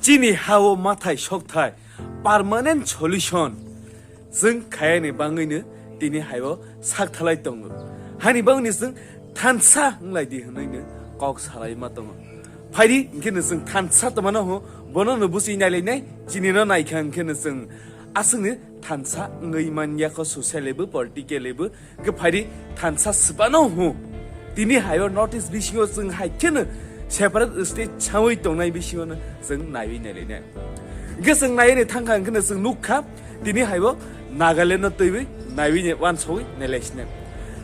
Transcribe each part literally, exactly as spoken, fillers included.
Chini hao mathai sokthai permanent solution chwng khayani bangwino tini haio sak thalai tongo. Hani bangwino chwng thansa wnglai di hwnwino kok salai ma tongo. Phaidi hwnkhe no chwng thansa tongmano ho, bono no busi nailainai, chini no naikha hwnkhe no chwng aswkni thansa wngwi man ya kho, socially bo, politically bo, hwnkhe phaidi thansa swbano ho. Tini haio North East bisingo chwng hai kheno separate state sawi tongnai bisingo no chwng naiwi nailainai. Hwnkhe chwng naiwi thangkha hwnkhe no chwng nukkha, tini haio Nagaland no twiwi naiwi ne-, uansugwi nailaisinai.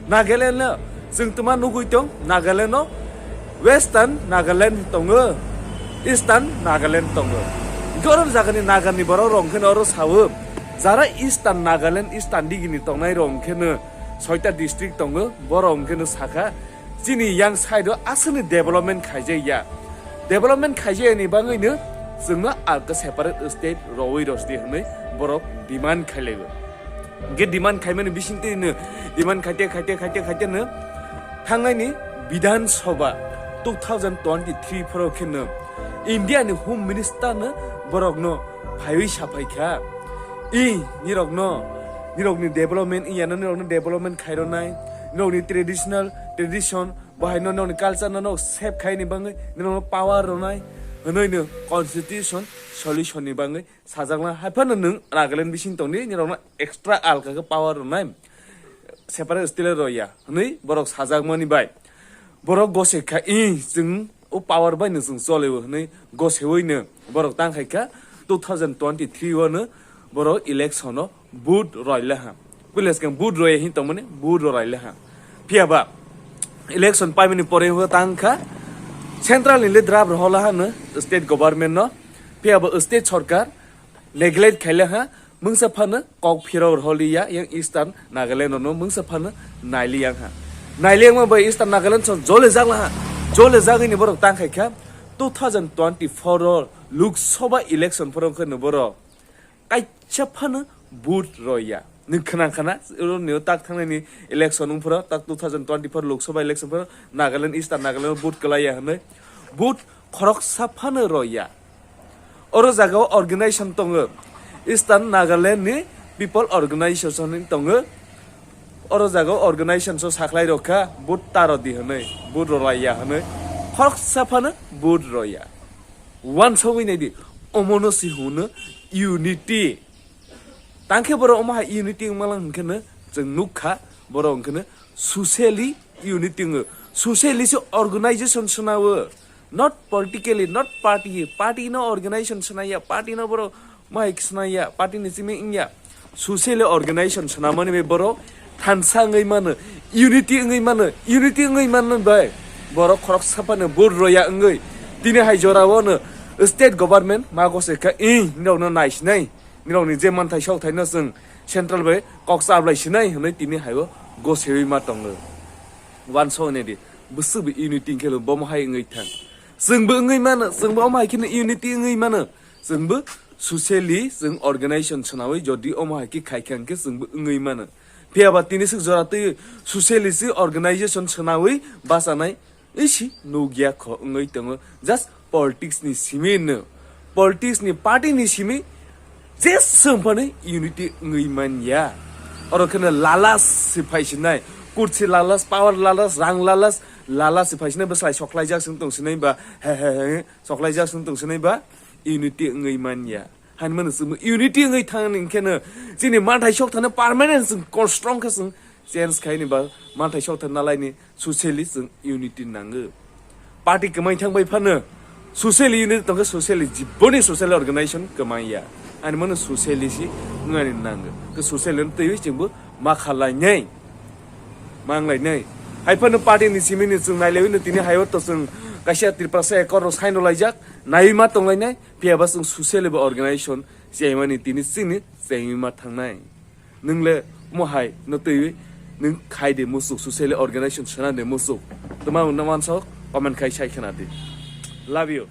Nagaland no chwng tuma nugwi tong, Nagaland no Western Nagaland tongo, Eastern Nagaland tongo. Hwnkhe oro jagani Nagani borok rok hwnkhe no oro sawo, jara Eastern Nagaland, Eastern digini tongnai rok hwnkhe no soita district tongo, borok hwnkhe no sakha, chini yang side o aswkni development khaijak ya. Development khaijak yani bagwi no chwngno alka separate state rowi rosdi hwnwi borok demand khailaibo. Hwnkhe demand khaimani bisingtwi no demand khaite, khaite, khaite, khaite no thangnaini Bidhan Sabha two thousand twenty-three phoro khe no India ni Home Minister no borok no phaiwi saphai kha. I nirok no, nirok ni development, iya no nirok no development khai rwnai, nirok ni traditional, tradition, bahai no nirok ni culture no, no save khai ni bagwi nirok no power rwnai, hwnwi no constitution solution ni bagwi sajakna. Hai phano nwng Nagaland bising tongdi, nirok no extra alka khe power rwnai, separate state rw ya hwnwi borok sajakmani bai. Borok gose kha, "I, chwng o power bai no chwng chole o," hwnwi gosewi no borok tang khai kha. Two thousand twenty-three o no borok election o vote roi le ha. Puila swkang vote roi hin tongmani, vote roi le ha. Phiya ba election paimani pore o tang kha, central ni le draft rw la ha no state government no. Phiya ba state sarkar neglect khai le ha, mungsa phano kok phirok rw li ya, yang Eastern Nagaland no mungsa phano nai li yang ha. Nai li yang ma bai Eastern Nagaland song jole jak la ha, jole jagwi ni borok tang khai kha. Two thousand twenty-four o Lok Sabha election phoro khe no borok kaisa phano vote roi ya. Nwng khna khna, oro ni tak thangnaini election wng phoro, tak two thousand twenty-four Lok Sabha election phoro Nagaland, Eastern Nagaland o vote kwlai ya hwnwi. Vote khoroksa phano roi ya. Oro jaga o organization tongo, Eastern Nagaland ni People Organization hin tongo. Oro jaga o organization so sakhlai rok kha, vote ta rw di hwnwi, vote rw lai ya hwnwi. Khoroksa phano vote rw ya. Uansugwi nai di, omo no si hwno unity. Tang khe borok omo hai unity wngma lang hwnkhe no chwng nuk kha, borok hwnkhe no socially unity wngo. Socially se organization swnao, not politically, not party. Party no organization swnai ya, party no borok omo hai swnai ya, party ni simi wng ya. Socially organization swnamani bai borok thansa wngwi mano, unity wngwi mano, unity wngwi mano bai borok khoroksa phano vote rw ya wngwi tini hai jora o no state government ma gose kha, "Ih, nirok no nai sinai, nirok ni je manthai sok thai no chwng central bai kok chablai sinai," hwnwi tini hai o gosewi ma tongo. Uansugwi nai di, bwswk bo unity wngkhe bo omo hai wngwi thang. Chwng bo wngwi mano, chwng bo omo hai kheno unity wngwi mano. Chwng bo socially chwng organization swnawi jodi omo hai khe khai kha hwnkhe chwng bo wngwi mano. Phiya ba tini swk jora twi socially se organization swnawi bachanai isi nukya kho wngwi tongo. Just politics ni simi no, politics ni party ni simi jeswng phano unity wngwi man ya. Oro kheno lalas se phai sinai, kursi lalas, power lalas, rang lalas, lalas se phai sinai, bwsai soklaijak se wng tong sinai ba, he, he, he, soklaijak se wng tong sinai ba, unity wngwi man ya. Haini mano chwng unity wngwi thang ni hwnkhe no chini manthai sok thano permanent chwng kon-, strong khe chwng change khai ni ba manthai sok thano nalai ni socially chwng unity nango. Party kwmai thang bai phano socially unity tongkhe socially jiboni social organization kwmai ya. Haini mano socially si wngani nango. Ke socially no twiwi chwngbo ma khalainai. Manglainai. Hai phano party ni simi ni chwng nailawi no tini hai o to chwng kaisa Tiprasa accord ro sign rwlaijak. Naiwi ma tonglainai. Phiya ba chwng socially bo organization chaimani tini chini chaimwi ma thangnai. Nwng le omo hai no twiwi nwng khai de musuk, socially organization sona de musuk. Tuma no mansok comment khai sai khna di. Love you.